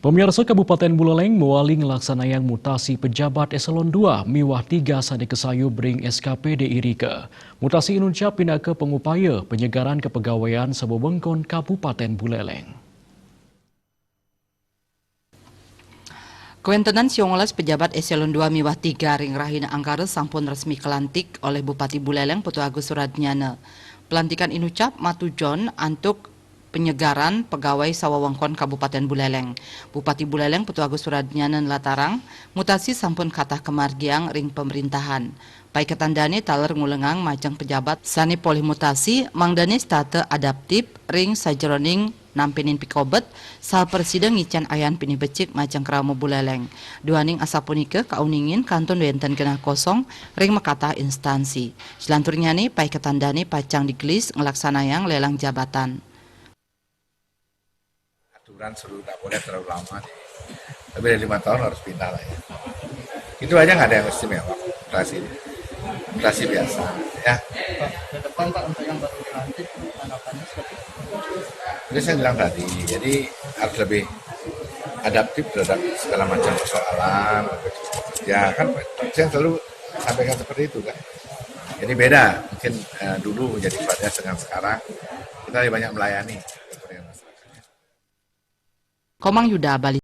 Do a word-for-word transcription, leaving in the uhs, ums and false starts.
Pemirsa, Kabupaten Buleleng mawali nglaksanayang mutasi pejabat eselon dua miwah tiga sane kasayub ring S K P D I rika. Mutasi inucap pinaka pangupaya penyegaran kepegawaian sawewengkon Kabupaten Buleleng. Kawentenan siwah welas pejabat eselon dua miwah tiga ring rahina Angkara sampun resmi kalantik olih Bupati Buleleng Putu Agus Suradnyana. Pelantikan inucap matujon antuk penyegaran pegawai sawewengkon Kabupaten Buleleng. Bupati Buleleng Putu Agus Suradnyana nlatarang, mutasi sampun katah kamargiang ring pemerintahan. Paiketan dane taler ngulengang majeng pejabat sane polih mutasi, mangdane setata adaptif ring sajeroning nampinin pikobet, saha prasida ngicen ayan pinih becik majeng krama Buleleng. Duaning asapunika kauningin kantun wenten genah kosong ring makatah instansi. Selanturnyane, paiketan dane pacang digelis nglaksanayang lelang jabatan. Aturan suruh tidak boleh terlalu lama nih. Tapi dari lima tahun harus pindah lah ya. Itu aja nggak ada yang istimewa, mutasi. Mutasi biasa, ya. Pak, ke depan Pak, untuk yang baru dilantik, harapannya seperti apa? Jadi saya bilang tadi, jadi harus lebih adaptif terhadap segala macam persoalan. Ya kan, saya selalu sampaikan seperti itu kan. Jadi beda, mungkin eh, dulu menjadi Satgas dengan sekarang, kita lebih banyak melayani kepada masyarakat. Komang Yuda, Bali.